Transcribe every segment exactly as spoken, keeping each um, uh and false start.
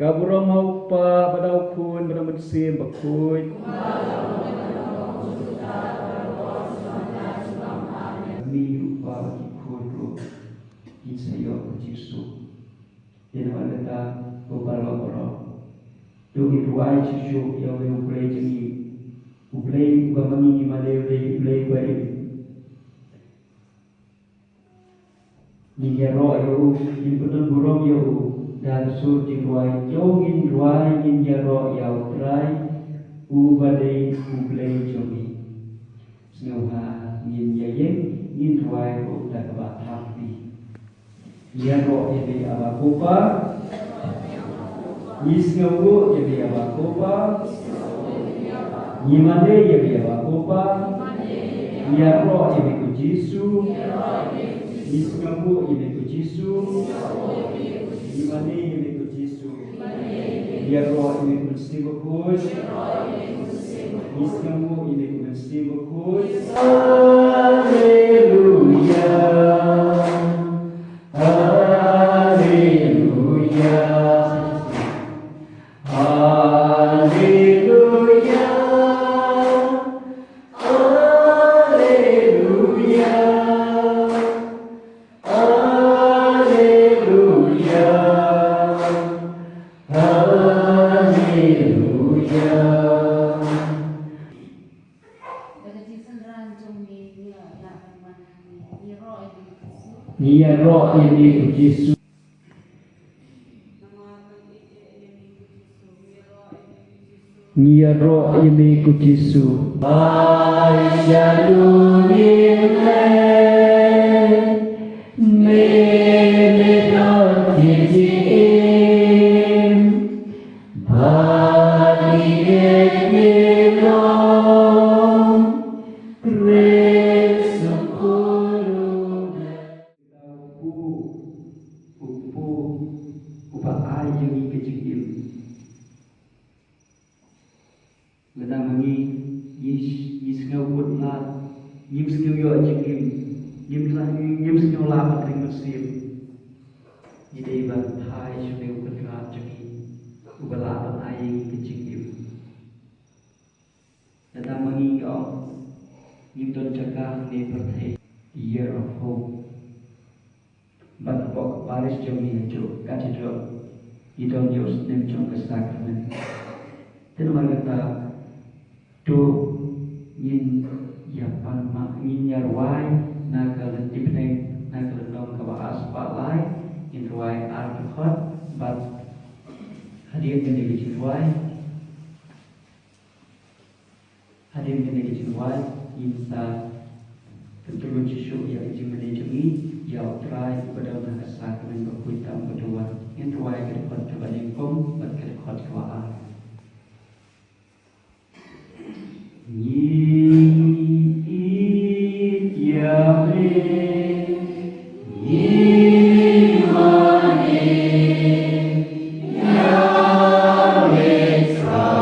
Ka burom ha u Kpa bad ha u Khun bad ha u Mynsiem Bakhuid. Mih u Kpa bad ki khun ruh kin sa ïoh ka jingsuk. Te namar kata ko paralok baroh, to ngin duwai shuh shuh ïa U Blei jong ngi, U Blei uba ma ngi ngim mane, U Blei, U Blei uba im. Ngin ïaroh ïa u, ngin pyndon burom ïa u da ka sur jingduwai. To ngin duwai, ngin ïaroh ïa U Trai uba dei U Blei jong ngi. Sngewbha ngin ïa ïeng, ngin duwai ruh da kaba thap kti. Ïaroh ïa me, Aba ko Pa. Ngi sngewnguh ïa me, Aba ko Pa. Ngi mane ïa me, Aba ko Pa. Ïaroh ïa me ko Jisu. Ngi sngewnguh ïa me ko Jisu. Ngi mane ïa me ko Jisu. Ïaroh ïa me ko Mynsiem Bakhuid. Ngi sngewnguh ïa me ko Mynsiem Bakhuid. Haleluya. Haleluya. Haleluya. Haleluya. Haleluya. Haleluya. Ngi ïaroh ïa me ko Jisu. Ngi ïaroh ïa me ko Jisu. Ai shalom ïa me, me me don ki jingim, ba ki et me long, Khrist u Kpa. U Kpa, u Kpa uba ai ïa ngi ka jingim. Lada ma ngi, ngi, ngi sngew kut lad, ngim sngew ïoh jingim, ngim lah, ngim sngew lah ban ring mynsiem, ngi dei ban phai sha une u Kynrad jong ngi, uba lah ban ai ïa ngi ka jingim. Lada ma ngi, ngi ong, ngim don jaka ha kane ka pyrthei. Year of Hope. Bad hapoh parish jong ngi ha Cathedral, ngi don ïa u snem jong ka Sakrament. Te namar kata, to ngin ïa pan ma, ngin ïa rwai na ka lynnong, na ka lynnong kaba arspah lai, ngin rwai ar dkhot, bad hadien kane ka jingrwai, Hadien kane ka jingrwai, ngin sa pyntreikam shuh shuh ïa ka jingmane jong ngi ïa U Trai uba don ha ka Sakrament bakhuid tam ba dei. Ngin rwai ka dkhot kaba nyngkong bad ka dkhot kaba ar. Ngi ïeit ïa me, ngi mane ïa me Trai.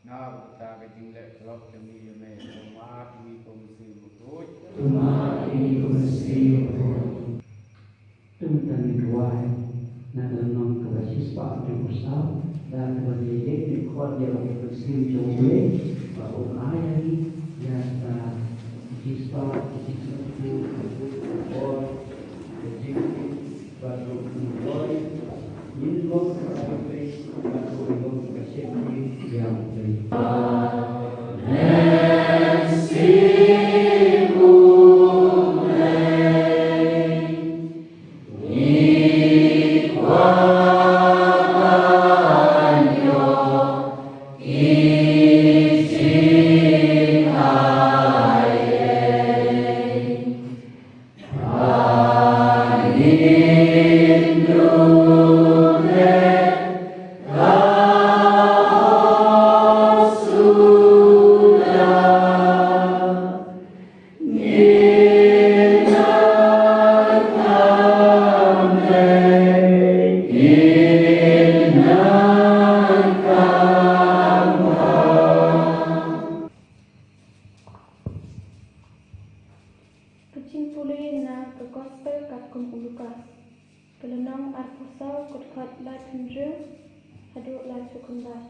Na ka bynta ka jingleh paralok jong ngi ïa me, ko Maria, ko Mynsiem Bakhuid. Ko Maria, ko Mynsiem Bakhuid. Te mynta ngin duwai na ka lynnong kaba shispah hynriew phew saw, da kaba ngin ïa leit khot ïa u Mynsiem jong U Blei ba un ai ïa ngi ïa ka jingspah, ka jingsngewthuh, ka bor, ka jingtip bad ruh u roi. Ngin long ka jingtip bad ruh long ka jingtip ïa U Blei. Ka jingpule na ka Gospel katkum u Lukas. Ka lynnong arphew saw, ka dkhot laiphew hynriew haduh laiphew khyndai.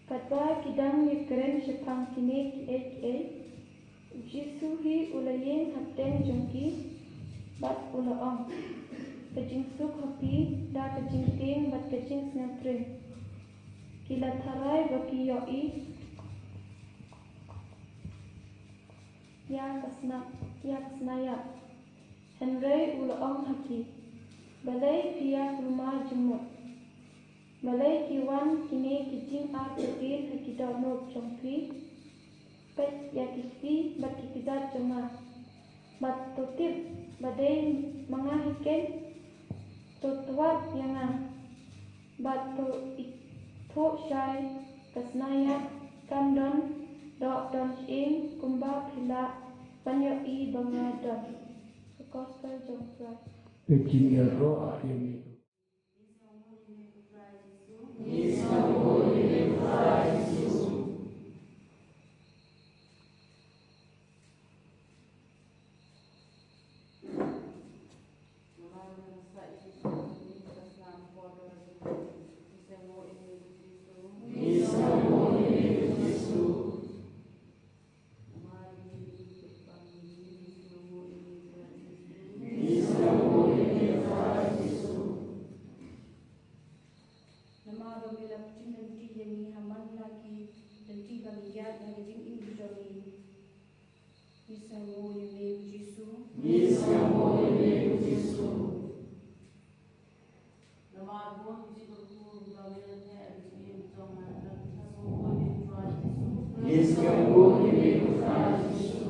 Katba ki dang ïakren shaphang kine kiei kiei, U Jisu hi u la ïeng hapdeng jong ki bad u la ong, "Ka jingsuk ha phi da ka jingtieng bad ka jingsngewthuh." Ki la tharai ba ki ïohi ïa ka sna, ïa ka snaiap. Hynrei u la ong ha ki, "Balei phi ïa kulmar jingmut? Balei ki wan kine ki jingartatien ha ki dohnud jong phi? Peit ïa ki kti bad ki kjat jong nga, bad to tip ba dei ma nga hi keiñ. To twad ïa nga bad to ithuh shai, ka snaiap kam don doh don shyieng kumba phi lah ban ïohi ba nga don." Ka Gospel jong U Khrist. Ka jingïaroh ïa ngi. Namar ba me la pynlynti ïa ngi ha man la ki lynti ba ngi ïaid ha ka jingim jong ngi. Ngi sngewnguh ïa me ko Jisu. Ngi sngewnguh ïa me ko Jisu. Namar bun ki jingkyrkhu ba me la theh ha ka jingim jong nga, ngi sngewnguh ïa me ko Trai Jisu. Ngi sngewnguh ïa me ko Trai Jisu.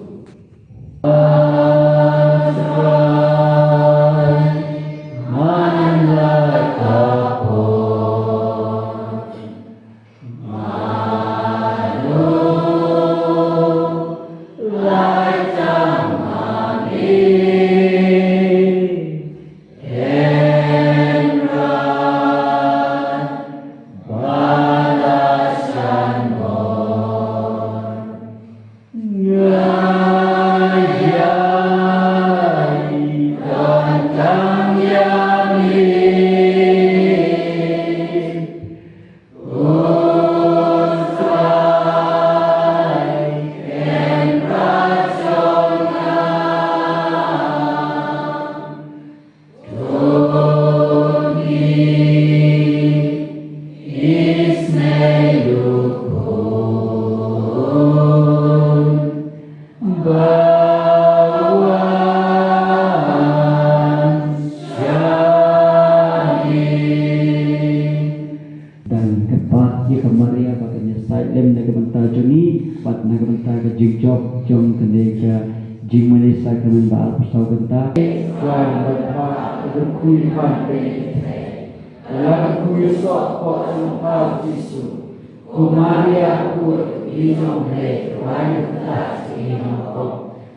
Dang kyrpad ïa ka Maria ba kan ïasaid lem na ka bynta jong ngi bad na ka bynta ka jingjop jong kane ka jingmane sakramen ba arphew saw kynta. Trai ba kyrpad, kyrkhu ïa ka Maria. Ba la kyrkhu ïa u soh hapoh ka jong u Jisu. Ko Maria, ko Kpa jong u Blei, wad ïa ngi kita ki nongpop,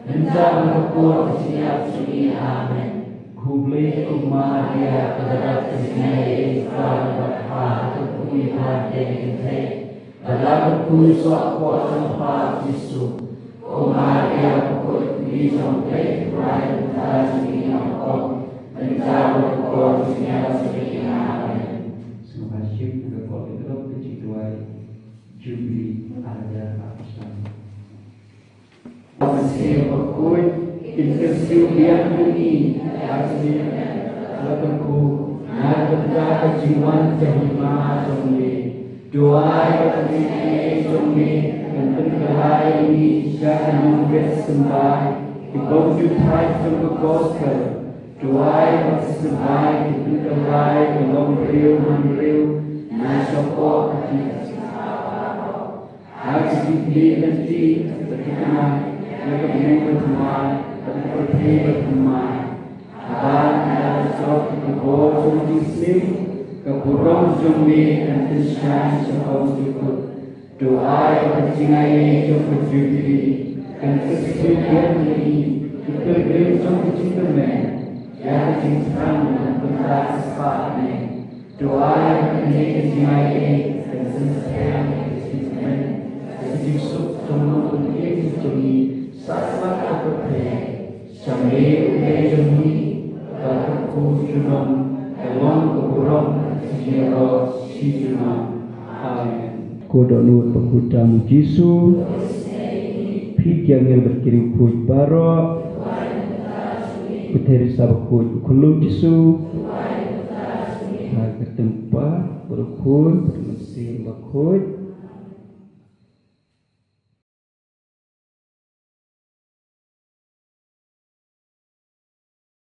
mynta bad ha ka por ka jingïap jong ngi. Amen. Ko Khublei ko Maria, ka la dap ka jingaiei, ka la dap ha ka pui ha dei ka thei. Ba la ka pui soh ko tang pa Jisu. Ko Maria, ko pui jong Blei, ko rai ta jingim ko. Menjawab ko jingim sini. Amen. Sembah syukur ko, kita berdoa. Jubili Arya Apostol. Mynsiem Bakhuid, kin kyrsiew biang ïa ngi, ïa ka jingïeit, la ka buh, na ka bynta ka jingwan jahima jong me. Duwai ba ka jingaiei jong me kan pynkylla ïa ngi sha ka nongbit symbai, ki bym ju thait jong ka gospel. Duwai ba ka symbai kan pynkylla ïa ka longbriew manbriew na shapoh ka jingïeit. Ha ka jingïeit lynti, ka jingkynmaw ïa ka bneng bathymmai, ka pyrthei bathymmai. Haba ngi la sop ïa ka bor jong ka jingsniew, ka burom jong me kan pynshai shaphang jukut. Duwai ba ka jingaiei jong ka Jubili kan kyrsiew biang ïa ngi, ki pilgrim jong ka jingkyrmen, ïa ka jingthrang na ka bynta ka spah bneng. Duwai ba kane ka jingaiei kan pynsaphriang ïa ka jingkmen, ïa ka jingsuk jong nongpynim jong ngi, satlak ka pyrthei. Sha me U Blei jong ngi, ba ka kyrkhu junom, ka long ka burom, ka jingïaroh shi junom. Amen. Ko dohnud bakhuid tam U Jisu, phi ki angel bad ki riewkhuid baroh, ko Theresa bakhuid, ko khyllung Jisu. Ha ka kyrteng Kpa bad ko Khun bad ko Mynsiem Bakhuid.